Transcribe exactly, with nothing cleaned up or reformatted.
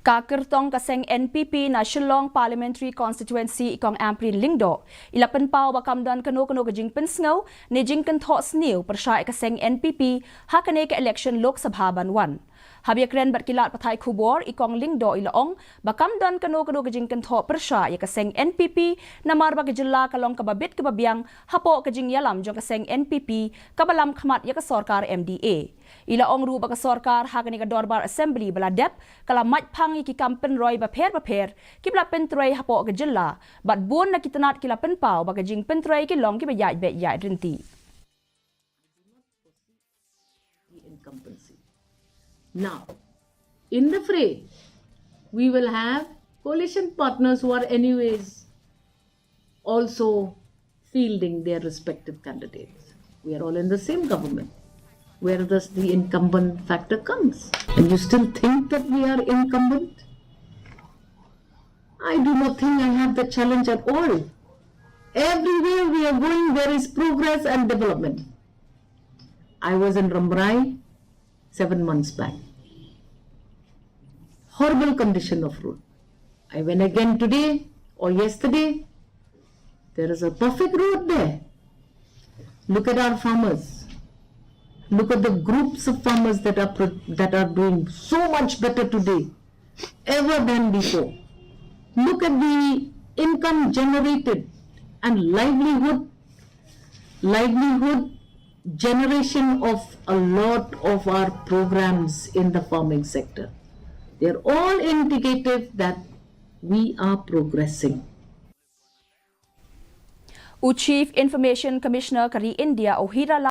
Ka kyrtong ka seng N P P na Shillong Parliamentary Constituency i Kong Ampareen Lyngdoh i la pynpaw ba kam don kano kano ka jingpynsngew ne jingkynthoh sniew pyrshah ïa ka seng N P P ha kane ka election Lok Sabha ban wan. Haba ïakren bad ki lad pathai khubor, i Kong Lyngdoh i la ong ba kam don kano kano ka jingkynthoh pyrshah ïa ka seng N P P namar ba ka jylla ka long kaba bit kaba biang hapoh ka jingïalam jong ka seng N P P kaba lam khmat ïa ka sorkar M D A. I la ong ruh ba ka sorkar ha kane ka dorbar assembly ba la dep ka la mait phang ïa ki kam pynroi bapher bapher kiba la pyntrei hapoh ka jylla, bad bun na ki tnat ki la pynpaw ba ka jingpyntrei ki long kiba ïaid beit ïaid rynti. The incumbency. Now, in the fray, we will have coalition partners who are anyways also fielding their respective candidates. We are all in the same government. Where does the incumbent factor comes? And you still think that we are incumbent? I do not think I have the challenge at all. Everywhere we are going, there is progress and development. I was in Rambrai seven months back. Horrible condition of road. I went again today or yesterday. There is a perfect road there. Look at our farmers. Look at the groups of farmers that are pro- that are doing so much better today ever than before. Look at the income generated and livelihood, livelihood generation of a lot of our programs in the farming sector. They are all indicative that we are progressing. U Chief Information Commissioner ka ri India, u Hiralal